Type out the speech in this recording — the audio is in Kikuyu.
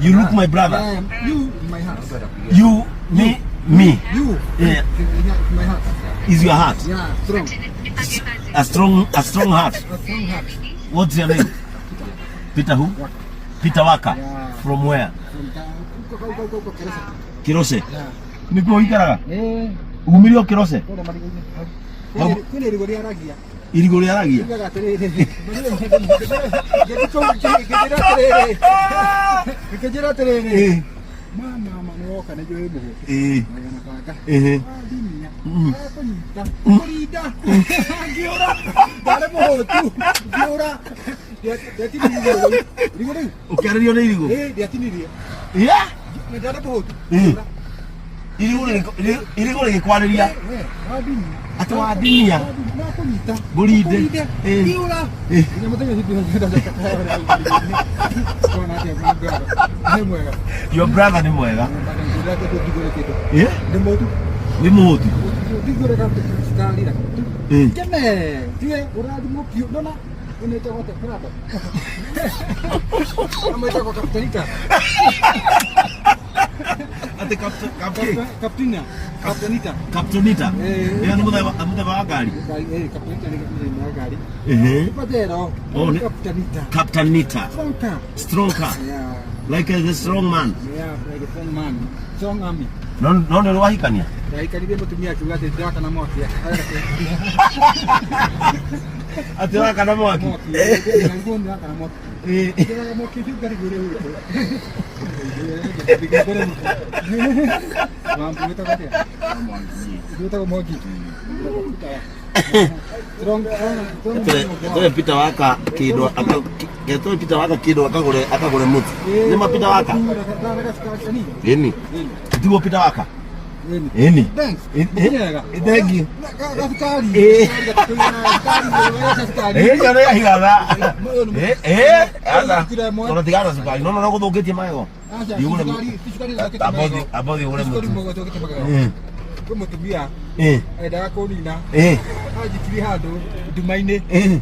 You look my brother. Yeah, you in my heart. You, me, me. You Yeah. in my heart. Is your heart. Yeah, strong. A strong heart. A strong heart. What's your name? Peter who? Peter Waka. Yeah. From where? From huko huko huko huko Keresa. Kirose. Yeah. Nikuo ikaraga? Eh, Umire o Kirose? kũrĩa marigũ-inĩ. Kwĩna irigũ rĩaragia. Irigũ rĩaragia. Riugaga atĩrĩrĩ. Ngĩnjĩra atĩrĩrĩ. Ngĩnjĩra atĩrĩrĩ. Mama, mama, nĩ woka nĩ njũĩ mũhũtu. Na banga. Wandinia. Akũnyita. Kũrinda. Ngĩũra. Ndarĩ mũhũtu. Ngĩũra. Ndiatinirie irigũ rĩu. Irigũ rĩu. Ũkĩarĩrio nĩ irigũ? Ĩ, ndiatinirie. Yeah. Ndarĩ mũhũtu. Eh. Irigũ rĩgĩkwarĩria. We, wandinia. Atĩ wandinia. Nakũnyita. Ngũrinde. Ngũrinde. Eh. Ngĩũra. Eh. Nginya mũthenya ũcio ndĩracoka kuona atĩa my brother. Nĩ mwega. Your brother nĩ mwega. Ngwĩra atĩ ndingũre kĩndũ. Eh? Ndĩ mũtu. Wĩ mũhũtu. Ndingũre cukari na Eh. kene. Tiwe ũrathimwo biũ. Ndona ĩno ĩtagwo atĩa? Prado. Ama ĩtagwo Kaptenita. Atĩ Kaptina. Kaptenita. Captonita. Eh. Ĩyo nĩ mũthemba wa ngari. Ngari, eh, Kaptenita nĩ mũthemba wa ngari. Ehe. Pajero. Oh, Kaptenita. Captonita. Strong car. Strong car. Yeah. Like a strong man. Yeah, like a strong man. Strong army. No nĩ ũrĩ wahikania? Ndaikarire mũtumia akiuga atĩ ndĩrakana mwaki. Atĩ ũrakana mwaki? Mwaki. Nĩguo ndĩrakana mwaki. Eh. Ndĩrakana mwaki ũcio ngarigwo ũrĩa ũrĩkũ. Mambo wĩtagwo atĩa? Wĩtagwo Mwangi. Strong, strong, strong. Tũwe Peter Waka kĩndũ tũwe Peter Waka kĩndũ akagũre mũtu. Nĩ ma Peter Waka? Ĩni. Tiguo Peter Waka? Ĩni. Thanks. Eh, eh, Mũkinyega. Thank you. Gacukari. Eh. Gacukari. Eh, nĩ yahigatha. Eh, eh, aca. Kira ĩmwe. Ona tigana cukari. No no gũthũkĩtie magego. Aca, Thiĩ cukari ũthũkĩtie Abothi magego. abothi ũgũre Cukari mũtu. ũthũkĩtie magego. Eh. Kwĩ mũtumia Eh. endaga kũnina Eh. anjikirie handũ nduma-inĩ. Eh.